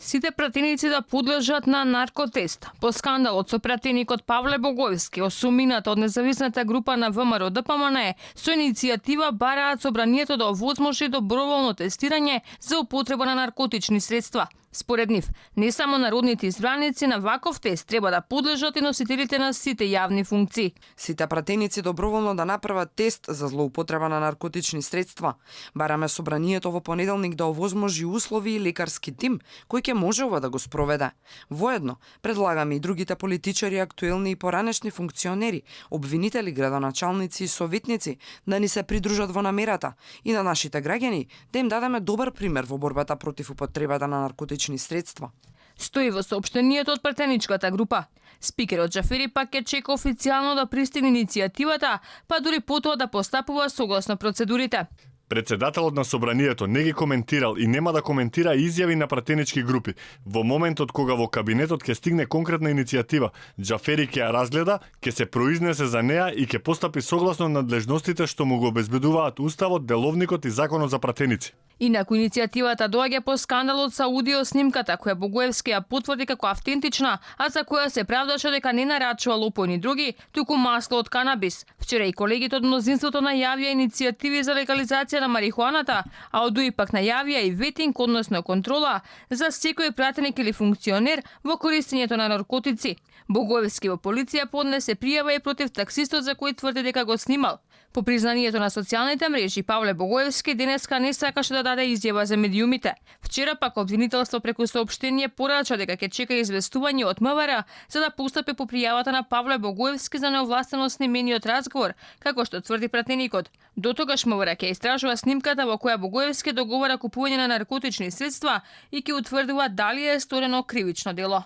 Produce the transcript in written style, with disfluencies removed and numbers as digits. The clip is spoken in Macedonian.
Сите пратеници да подлежат на наркотест. По скандалот со пратеникот Павле Богоевски, осумината од независната група на ВМРО ДПМН, со иницијатива бараат собранието да овозможи доброволно тестирање за употреба на наркотични средства. Според нив, не само народните избраници на ваков тест треба да подлежат и носителите на сите јавни функции. Сите пратеници доброволно да направат тест за злоупотреба на наркотични средства. Бараме собранието во понеделник да овозможи услови и лекарски тим кој ќе може ова да го спроведе. Воедно, предлагаме и другите политичари, актуелни и поранешни функционери, обвинители, градоначалници и советници да ни се придружат во намерата и на нашите граѓани да им дадеме добар пример во борбата против употребата на наркотични средства. Стои во соопштението од пратеничката група. Спикерот Џафери пак ќе чека официјално да пристигне иницијативата, па дури потоа да постапува согласно процедурите. Председателот на собранието не ги коментирал и нема да коментира изјави на пратенички групи. Во моментот кога во кабинетот ќе стигне конкретна иницијатива, Џафери ќе ја разгледа, ќе се произнесе за неа и ќе постапи согласно надлежностите што му го обезбедуваат Уставот, Деловникот и Законот за пратеници. Инаку иницијативата доаѓа по скандалот со аудио снимката која Богоевски ја потврди како автентична, а за која се правдаше дека не нарачувал опојни други, туку масло од канабис. Вчера и колегите од мнозинството најавија иницијативи за легализација на марихуаната, а од УИ пак најавија и ветинг, односно контрола за секој пратеник или функционер во користењето на наркотици. Богоевски во полиција поднесе пријава и против таксистот за кој тврди дека го снимал. По признанието на социјалните мрежи, Павле Богоевски денеска не сакаше да даде изјава за медиумите. Вчера пак обвинителство преку соопштение порача дека ќе чека известување од МВР за да постапи по пријавата на Павле Богоевски за неовластено снимениот разговор, како што тврди пратеникот. Дотогаш МВР ќе истражува снимката во која Богоевски договара купување на наркотични средства и ќе утврдува дали е сторено кривично дело.